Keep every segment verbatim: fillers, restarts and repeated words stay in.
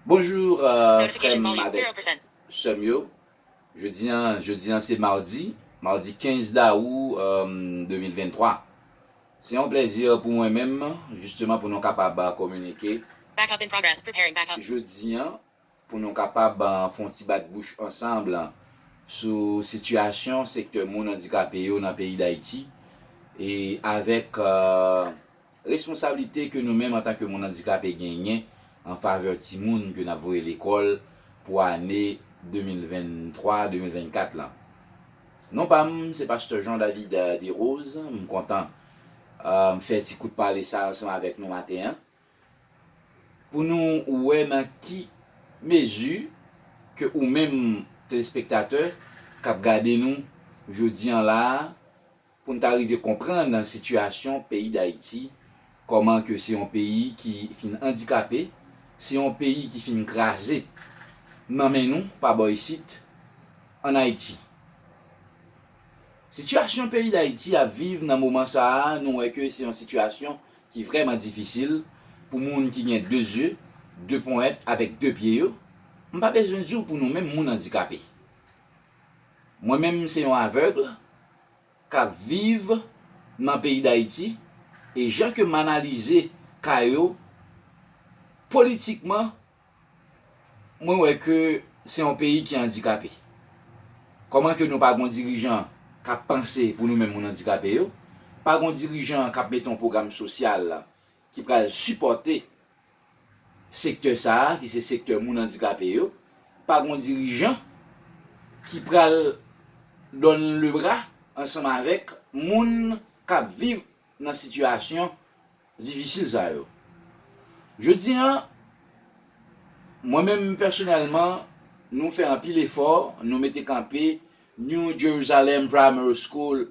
Bonjou, euh, frè m avèk sè m yo. Jodi an, jodi an se madi, madi kenz dawou, euh, de mil venntwa. Se yon plèzi pou mwen menm, jisteman, pou nou kapab, euh, kominike. Backup in progress. Preparing backup. Jodi an, pou nou kapab, euh, fè yon ti bat bouch ansanm sou sitiyasyon sektè moun andikape yo nan peyi Dayiti, e avèk, euh, responsablite ke nou menm antanke moun andikape genyen an favè timoun ke n ap voye lekòl pou ane de mil venntwa, de mil vennkat lan. Non pa m, se pastè Jean David, euh, Desroses. M kontan, euh, fè ti kout pale sa ansanm avèk nou maten an, pou nou wè nan ki mezi ke ou menm, telespektatè, k ap gade nou jodi an la a, pou n ta rive konprann sitiyasyon peyi Dayiti, kòman ke se yon peyi ki fin andikape, se yon peyi ki fin kraze nan men nou pa bò isit, ann Ayiti. Sitiyasyon peyi Dayiti ap viv nan moman sa a, nou wè ke se yon sitiyasyon ki vrèman difisil pou moun ki gen de zye, de ponyèt avèk de pye yo. M pa bezwen di w pou nou menm moun andikape. Mwen menm se yon avèg k ap viv nan peyi Dayiti, e jan ke m analize ka yo politikman, mwen wè ke se yon peyi ki andikape. Kòman ke nou pa gon dirijan k ap panse pou nou menm moun andikape yo, pa gon dirijan k ap mete yon pwogram sosyal ki pral sipòte sektè sa a, ki se sektè moun andikape yo, pa gon dirijan ki pral donn le bra ansanm avèk moun k ap viv nan sitiyasyon difisil sa yo. Jodi an, mwen menm pèsonèlman, nou fè anpil efò, nou mete kanpe New Jerusalem Primary School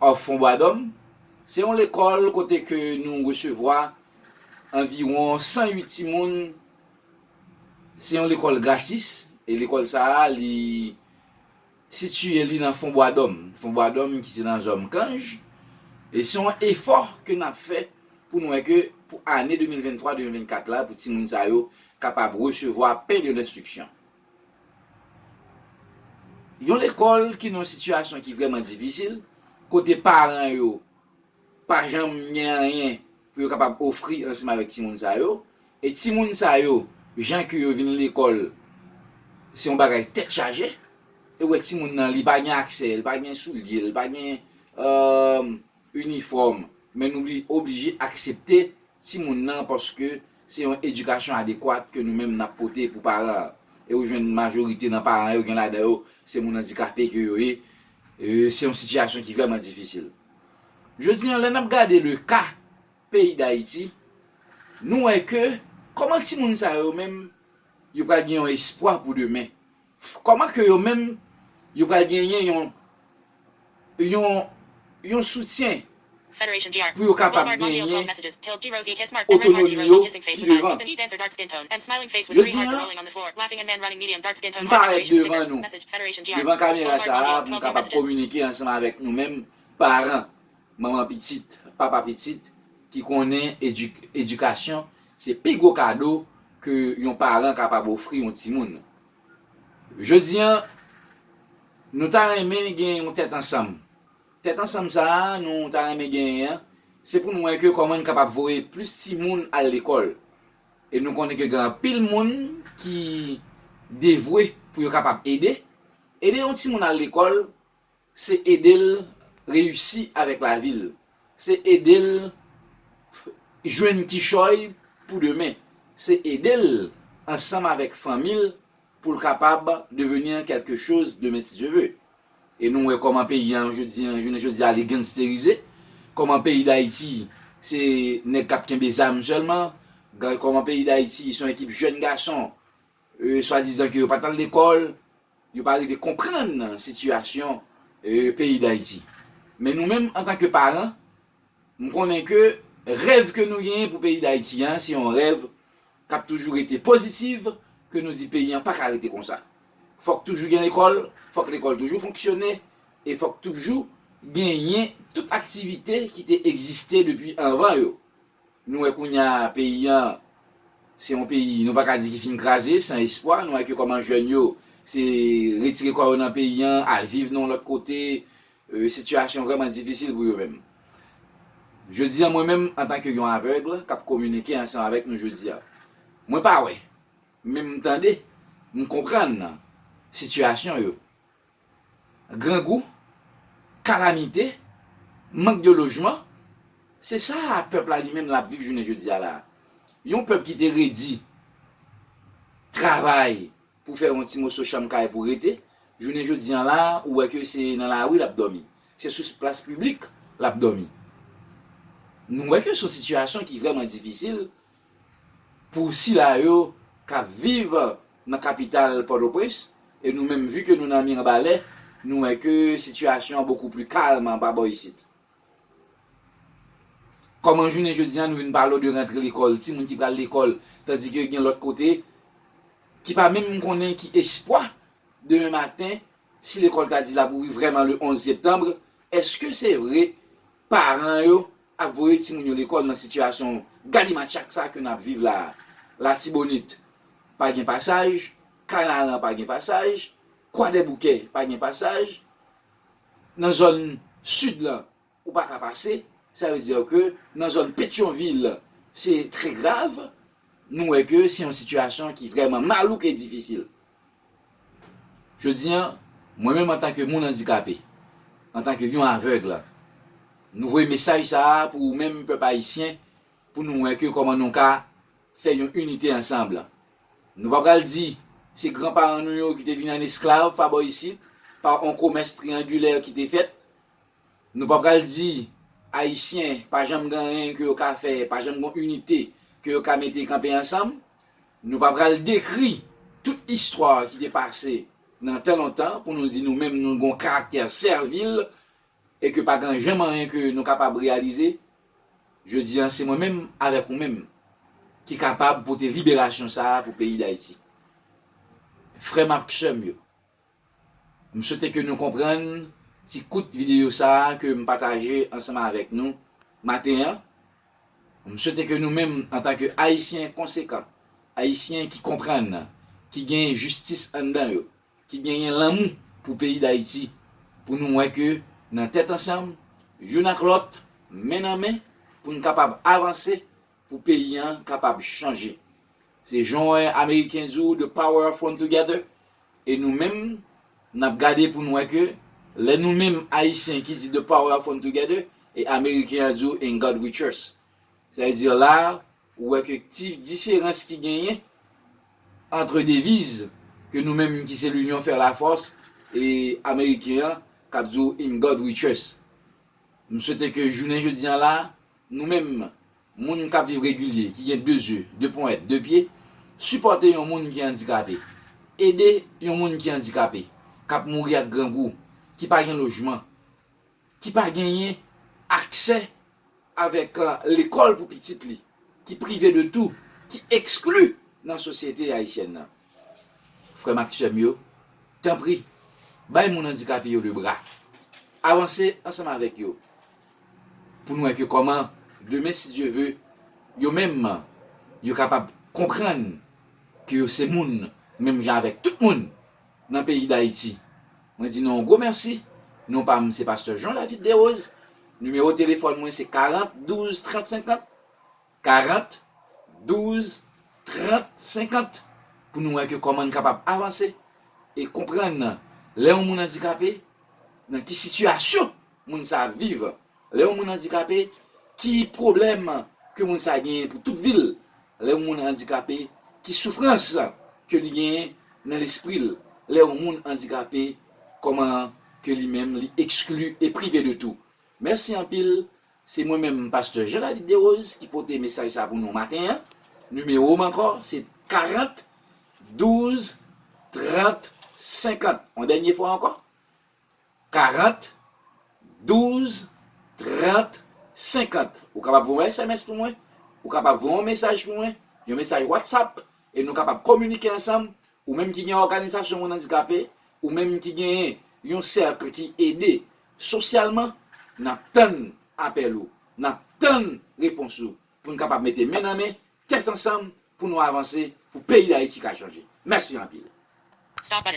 of Fon Bwa Dòm. Se yon lekòl kote ke nou resevwa anviwon san uit timoun. Se yon lekòl gratis, e lekòl sa a, li sitiye li nan Fon Bwa Dòm. Fon Bwa Dòm ki se nan zòn Kanj. E se yon efò ke n ap fè pou nou wè ke pou ane de mil venntwa, de mil vennkat la, pou timoun sa yo kapab resevwa pen de lenstriksyon. Yon lekòl ki nan yon sitiyasyon ki vrèman difisil, kote paran yo pa janm gen anyen pou yo kapab ofri ansanm avèk timoun sa yo. E timoun sa yo, jan ke yo vin lekòl, se yon bagay tèt chaje. E w wè timoun nan, li pa gen aksè, li pa gen soulye, li pa gen, euh, inifòm. Men nou bli-, oblije aksepte timoun nan paske se yon edikasyon adekwat ke nou menm n ap pote pou paran an. E ou jwenn majorite nan paran yo, gen ladan yo, se moun andikape ke yo ye. E se yon sitiyasyon ki vrèman difisil. Jodi an, lè n ap gade le ka peyi Dayiti, nou wè ke kòman timoun sa yo menm, yo pral gen yon espwa pou demen. Kòman ke yo menm, yo pral genyen yon, yon, yon soutyen pou yo kapab genyen otonomi yo pi devan. Jodi an, m parèt devan nou, devan kamera sa a, pou m kapab kominike ansanm avèk nou menm, paran, manman pitit, papa pitit, ki konnen edik-, edikasyon se pi gwo kado ke yon paran kapab ofri yon timoun. Jodi an, nou ta renmen gen yon tèt ansanm. Tèt ansanm sa a, nou ta renmen genyen an, se pou nou wè ke kòman n kapab voye plis timoun al lekòl. E nou konnen ke gen anpil moun ki devwe pou yo kapab ede. Ede yon timoun al lekòl, se ede l reyisi avèk lavi l. Se ede l jwenn kichòy pou demen. Se ede l ansanm avèk fanmi l pou l kapab devenir quelque chose demain si Dieu veut. E nou wè kòman peyi an jodi an, jounen jodi a, li gangsterize. Kòman peyi Dayiti, se nèg k ap kenbe zam sèlman. Ga-, kòman peyi Dayiti, se yon ekip jèn gason, e, swadizan ke yo pa t al lekòl, yo pa rive konprann sitiyasyon, e, peyi Dayiti. Men nou menm, antanke paran, m konnen ke rèv ke nou genyen pou peyi Dayiti an, se yon rèv k ap toujou rete pozitiv, ke nou di peyi an pa ka rete konsa. Fòk toujou gen lekòl, fòk lekòl toujou fonksyone, e fòk toujou genyen tout aktivite ki te egziste depi anvan yo. Nou wè kounye a peyi an Se yon peyi, nou pa ka di ki fin kraze, san espwa. Nou wè ke kòman jèn yo, se retire kò yo nan peyi an, al viv nan yon lòt kote, e, sitiyasyon vrèman difisil pou yo menm. Jodi a, mwen menm, antanke yon avèg k ap kominike ansanm avèk nou jodi a, mwen pa wè, men m tande, m konprann sitiyasyon yo. Grangou, kalamite, mank de lojman, se sa pèp la li menm l ap viv jounen jodi a la. Yon pèp ki te redi travay pou fè yon ti moso chanm kay pou rete, jounen jodi a la, ou wè ke se nan lari l ap dòmi. Se sou plas piblik l ap dòmi. Nou wè ke se yon sitiyasyon ki vrèman difisil pou sila yo k ap viv nan kapital Pòtoprens, e nou menm, vi ke nou nan Miranbalè, nou wè ke sitiyasyon an bokou pli kalm anba bò isit. Kòman jounen jodi a nou vin pale w de rantre lekòl, timoun ki pral lekòl, tandike gen lòt kote ki pa menm konnen ki espwa demen maten, si lekòl ta di l ap ouvri vrèman le onz septanm, èske se vre paran yo ap voye timoun yo lekòl nan sitiyasyon galimatchak sa ke n ap viv la a? Latibonit pa gen pasaj, Kanaran pa gen pasaj, Kwadèboukè pa gen pasaj, nan zòn sid lan, ou pa ka pase, sa vle di ke nan zòn Petyonvil, se trè grav, nou wè ke se yon sitiyasyon ki vrèman malouk e difisil. Jodi a, mwen menm antanke moun andikape, antanke yon avèg, nou voye mesaj sa a pou ou menm pèp ayisyen, pou nou wè ke kòman nou ka fè yon inite ansanm. Nou pa pral di se granparan nou yo ki te vin an esklav pa bò isit, pa yon komès triyangilè ki te fèt. Nou pa pral di Ayisyen pa janm gen anyen ke yo ka fè, pa janm gen yon inite ke yo ka mete kanpe ansanm. Nou pa pral dekri tout istwa ki te pase nan tan lontan pou nou di nou menm nou gen yon karaktè sèvil e ke pa gen janm anyen ke nou kapab reyalize. Jodi a, se mwen menm avèk ou menm ki kapab pote liberasyon sa a pou peyi Dayiti. Frè m ak sè m yo, m swete ke nou konprann ti kout videyo sa a ke m pataje ansanm avèk nou maten an. M swete ke nou menm, antanke Ayisyen konsekan, Ayisyen ki konprann, ki gen jistis anndan yo, ki genyen lanmou pou peyi Dayiti, pou nou wè ke nan tèt ansanm, youn ak lòt, men nan men, pou n kapab avanse, pou peyi an kapab chanje. Se jan w wè Ameriken di w, "The power of one together." E nou menm, n ap gade pou n wè ke lè nou menm Ayisyen ki di "The power of one together", e Ameriken an di w "In God we trust". Sa vle di la, ou wè ke ti diferans ki genyen ant deviz ke nou menm ki se "L'union fait la force" e Ameriken an k ap di w "In God we trust". M swete ke jounen jodi a la, nou menm, moun k ap viv regilye, ki gen de zye, de ponyèt, de pye, sipòte yon moun ki andikape. Ede yon moun ki andikape, k ap mouri ak grangou, ki pa gen lojman, ki pa genyen aksè avèk, eh, lekòl pou pitit li, ki prive de tou, ki ekskli nan sosyete ayisyèn nan. Frè m ak sè m yo, tanpri, bay moun andikape yo lebra. Avanse ansanm avèk yo pou n wè ke kòman demen, si Dye ve, yo menm, yo kapab konprann ke yo se moun, menm jan avèk tout moun nan peyi Dayiti. Mwen di nou yon gwo mèsi. Non pa m, se pastè Jean David Desroses. Nimewo telefòn mwen, se karant douz trant senkant. Karant douz trant senkant, pou nou wè ke kòman n kapab avanse e konprann lè yon moun andikape, nan ki sitiyasyon moun sa ap viv. Lè yon moun andikape, ki pwoblèm ke moun sa genyen pou tout vi l. Lè yon moun andikape, ki soufrans ke li genyen nan lespri l. Lè yon moun andikape, kòman ke li menm li ekskli e prive de tou. Mèsi anpil. Se mwen menm, pastè Jean David Desroses, ki pote mesaj sa pou nou maten an. Nimewo m ankò, se karant douz trant senkant. Yon dènye fwa ankò, karant douz trant senkant. Ou kapab voye S M S pou mwen, ou kapab voye yon mesaj pou mwen, yon mesaj WhatsApp, e nou kapab kominike ansanm. Ou menm ki gen òganizasyon moun andikape, ou menm ki gen yon sèk ki ede sosyalman, n ap tann apèl ou, n ap tann repons ou, pou n kapab mete men nan men, tèt ansanm, pou nou avanse, pou peyi Dayiti ka chanje. Mèsi anpil. Star Pattern.